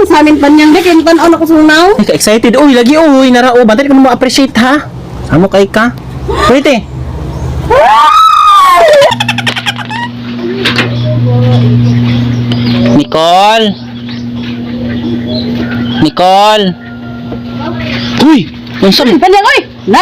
man sa amin panyang di kay tan-aw na ko sa naw. Ay, ka-excited. Uy, lagi uy, nara o. Bantay ko mo appreciate ha. Amo kay ka. Pwede. Nicole. Nicole. Uy, unsa man? Panyang oy. Na.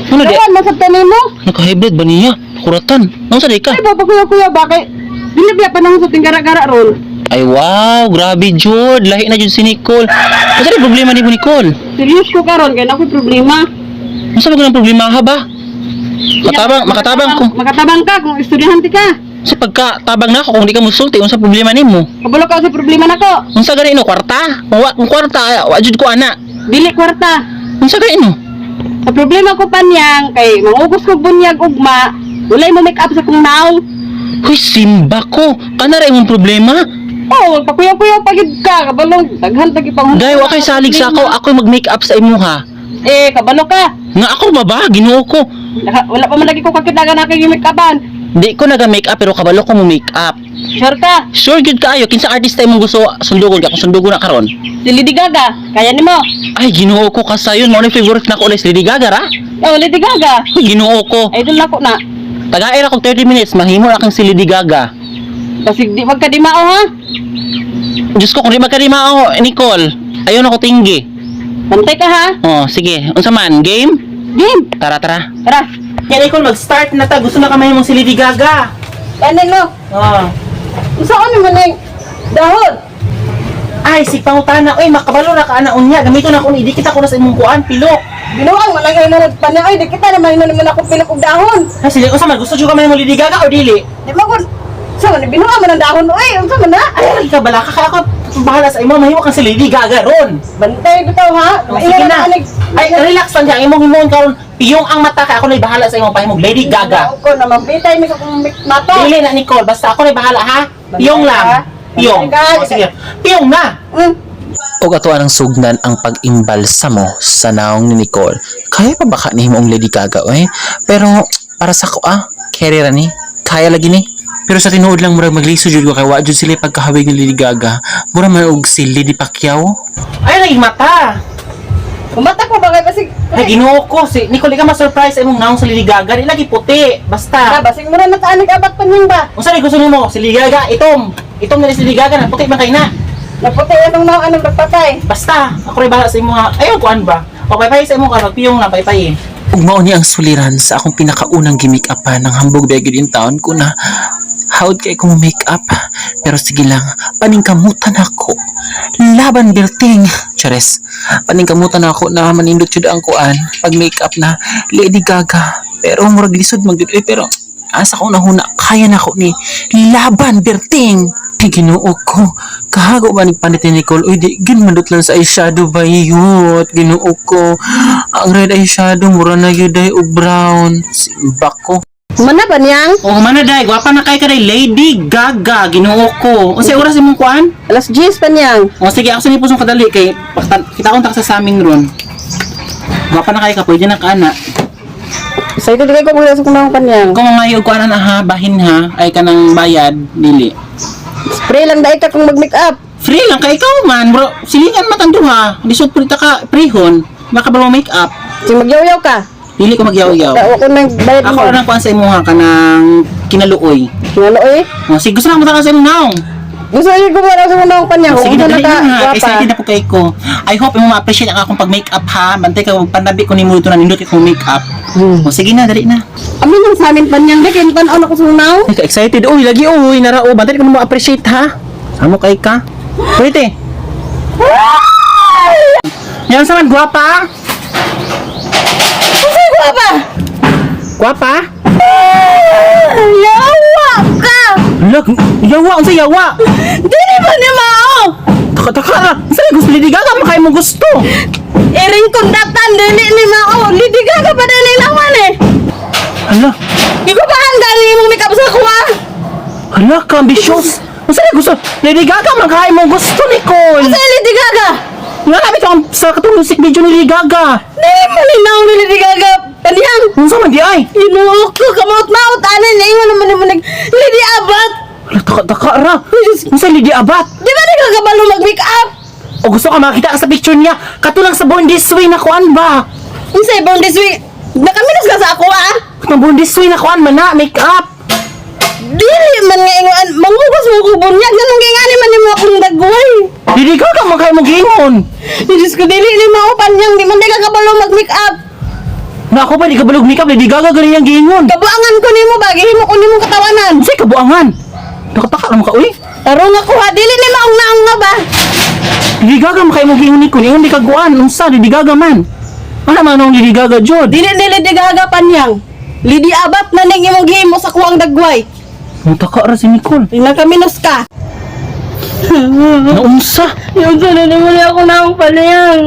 Ano di? Kawan man sa tanim mo. Naka-hybrid ba niya? Kuratan. Unsa di ka? Ay ba kuya kuya ba kay dili biya pa nang sa tinggara-gara ron. Ay wow, grabe jud. Lahi na jud si Nicole. Unsa di problema ni mo, Nicole? Serious ko karon kay na ako'y problema. Unsa ba ang problema ha ba? Makatabang, makatabang ko. Makatabang ka kung estudyante ka. Sa pagkatabang na ako kung di ka musulti unsa problema nimo? Kabalo ka sa problema nako. Unsa gani no kwarta? Kung wa kung kwarta ay, wa jud ko ana. Dili kwarta. Unsa gani no? Sa problema ko panyang kay mangugos kog bunyag ugma, walay mo make up sa kong naw. Huy, simba ko. Kana ra imong problema. Oh, pakuyaw-kuyaw pagid ka, kabalong daghan tagi pang. Dahil wa kay salig sa ako, ako mag-make up sa imuha. Eh, kabalo ka. Nga ako ba ba? Ginoo ko. Wala pa man lagi ko kakitagan na kay make upan. Di ko naga make up pero kabalo ko mo make up. Sure ka? Sure gyud kaayo kinsa artista imong gusto sundugon ka kung sundugon na karon. Si Lady Gaga, kaya nimo. Ay, Ginoo ko kasayon mo ni favorite nako ulit si Lady Gaga ra. Oh, Lady Gaga. Huy, Ginoo ko. Idol nako na. Tagain ako 30 minutes mahimo na kang si Lady Gaga. Basig di magkadimao ha. Diyos ko kung di magkarimao, Nicole. Ayaw na ko tinggi. Bantay ka ha. Oh, sige. Unsa man, game? Game. Tara, tara. Tara. Kaya Nicole, mag-start na ta. Gusto na kamay mong si Lady Gaga. Kanin mo. Oh. Unsaon ni man ning dahon? Ay, si Pangutana. Uy, makabalo na ka ana unya. Gamito na ko ni. Di kita ko na sa imong kuan, pilok. Binuang man lang inunod pa niya. Ay, di kita naman inunod man ako pilok og dahon. Ay, sige, unsa man gusto jud ka mo Lady Gaga o dili? Di ba kun sa man binuang man ang dahon oy, unsa man na? Ay, ka bala ka kaya ako bahala sa imo mahimo kang si Lady Gaga ron. Bantay bitaw ha. Oh, sige na. Ay, relax lang siya. Ang imong himuon karon, piyong ang mata kay ako na bahala sa imong pahimog Lady Gaga. Ko na mabitay mi ka kung mata. Dili na Nicole, basta ako na bahala ha. Piyong lang. Piyong. Bantay ka. Oh, sige. Piyong na. Og ato ang sugnan ang pag-imbalsamo sa naong ni Nicole. Kaya pa ba ka nihimo ang Lady Gaga oy? Pero para sa ko ah, carry ra ni. Kaya lagi ni. Pero sa tinuod lang murag magliso jud ko kay wa jud sila pagkahawig ni Lady Gaga. Mura man og si Lady Pacquiao. Ay, lagi mata. Kumata ko ba kay basig? Ay, Ginoo ko si Nicole, di ka ma-surprise sa imong naong sa Lady Gaga. Di lagi puti. Na Basta. basig mo na nataanig abat pa niyang ba? Unsa ni gusto nimo? Si Lady Gaga itom. Itom na ni si Lady Gaga na puti man kay na. Naputi anong naong anong nagpatay. Basta ako rin bahala sa imo ha. Ayaw kuan ba? O paypay sa imong kuan, magpiyong lang paypay. Ug mao ni ang suliran sa akong pinakaunang gimake-upan ng hambog gyud in town ko na hawd kay ko make up. Pero sige lang, paningkamutan ako. Laban berting. Chares. Paningkamutan ako na manindot jud ang kuan pag make up na Lady Gaga. Pero murag lisod man gyud eh, pero asa ko nahuna kaya na ako ni Laban berting. Ay, Ginoo ko. Kahago ba ni panit ni Nicole? Uy, di, ginmandot lang sa eyeshadow ba yun? Ginoo ko. Ang red eyeshadow, mura na yun day og brown. Simbak ko. Mana ba niyang? Oh, mana day, gwapa na kay ka day Lady Gaga, Ginoo ko. Unsay oras imong kuan? Alas 10 pa niyang. O sige, ako sa nipusong kadali kay kita kontak sa saming ron. Gwapa na kay ka, pwede na ka ana. Excited kay ko muna sa kung naong panyang. Kung mga kuan na ha, bahin ha, ay kanang bayad dili. Spray lang dai ka kung mag-make up. Free lang kay ikaw man, bro. Silingan man tang duha. Lisod pud ta ka prehon. Baka ba mo make up? Sing magyaw-yaw ka. Dili ko magyaw-yaw. Wa ko nang bayad Ako mo. lang kuan sa imuha kanang kinaluoy. Ngano eh? O sige, gusto na mo ta sa imong naong. Gusto niyo ko muna sa naong panyang. O, sige, Kung dali ka na ha. gwapa. Excited na po kay ko. I hope imo ma-appreciate ang akong pag-make up ha. Bantay ka panabi ko nimo dito na nindot kay kong make up. O sige na, dali na. Amin ang sa amin panyang di kay tan-aw na ko sa naong. Ay, ka-excited. Uy, lagi uy, nara o. Bantay ka mo ma-appreciate ha. Amo kay ka. Pwede. Yan sa man, guwapa. Unsay gwapa? Guwapa? Yawa ka. Look, yawa, unsa yawa? Dili ba ni mao? Taka taka ra. Unsa gusto Lady Gaga makay mo gusto? Iring kundatan dili ni mao. Lady Gaga pa dili naman eh. Hala, Gigubahan gani imong make up sa kuha. hala ka ambitious. Unsa gusto? Lady Gaga makay mo gusto, Nicole. Unsay Lady Gaga? Nga kami to sa katong music video ni Lady Gaga. Dili man ni naong ni Lady Gaga panyang. Unsa man di ay? Ginoo ko kamaut-maut ani niingon naman ni nag Lady Abat. Hala, taka taka ra. Unsa Lady Abat? Di ba di ka kabalo mag-make up? O gusto ka makita ka sa picture niya. Katulang sa Born This Way na kuan ba? Unsay Born This Way? Nakaminos ka sa ako ah. Katong Born This Way na kuan man na make up. Dili man nga ingon, mangugos mo ko bunyag nganong gingani man nimo akong dagway. Dili ka ka makay mo gingon. Diyos ko, dili ni mao panyang, di man di ka kabalo mag-make up. Na ako ba di ka balog make up, Lady Gaga gani yang gingon. Kabuangan ko nimo ba, gihimo ko nimo katawanan. Unsay kabuangan? Nakataka naman ka uy. Tarong ako ha, dili ni maong naong nga ba? Lady Gaga makay mo gingon ni kun ingon di ka guan unsa Lady Gaga man. Ano man ang Lady Gaga jud? Dili ni Lady Gaga panyang. Lady Abat na ning imong gihimo sa kuang dagway. Mutaka ra si Nicole. Nakaminos ka. Naunsa? Yung sunod mo na ako naong panayang.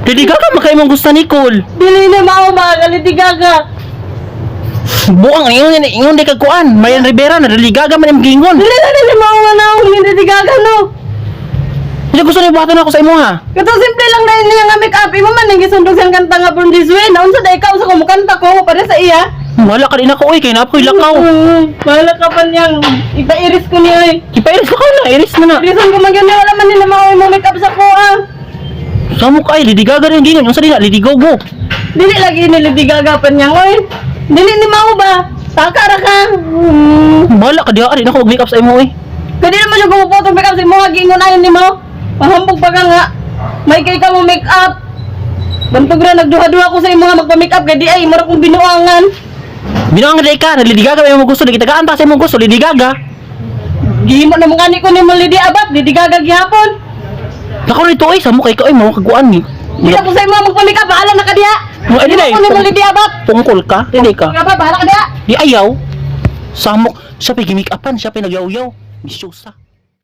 Lady Gaga makay mo gusto Nicole. Dili na mao ba, Lady Gaga. Buang ingon ingon di ka kuan. Marian Rivera na Lady Gaga man imong gingon. Dili na dili mao nga naong ni Lady Gaga no. Hindi gusto ni buhaton ako sa imo ha. Kato simple lang dahil niya nga make up. Imo man ang gisundog sa kanta nga Born This Way. Naunsa dai ka usa ko mukanta ko para sa iya. Wala ka din ako oy kay na ako'y lakaw. Bahala ka pa niyang. Ipairis ko niya eh. Ipairis lakaw na, iris na na. Irisan ko man yun wala man nila mao mo make up sa ko ah. Samo ka ay Lady Gaga rin gingon. Unsa din na Lady Gogo. Dili lagi ni Lady Gaga pa niyang oy. Dili ni mao ba? Taka ra ka. Wala ka diha din ako mag make up sa imo oy. Kadi naman siya gumupotong make up sa imo gingon ayon ni mo. Mahambog pa ka nga. May kay ka mo make up. Bantog ra nagduha-duha ko sa imo nga magpa-make up kay di ay mura kong binuangan. Binuang ka ka, na Lady Gaga may mo gusto, di kita ta sa imong gusto, Lady Gaga. Gihimo na mo gani ko nimo Lady Abat, Lady Gaga gihapon. Nako nito oy, samo kay ka oy, mo kaguan ni. Di na ko sa imo magpa-make up, bahala na ka diha. Mo ay Gihimo dili. ko nimo Lady Abat. Tungkol ka, dili ka. Nga ba, bahala ka diha. Di ayaw. Samok, siya pa gimake upan, siya pa nagyaw-yaw. Misyusa.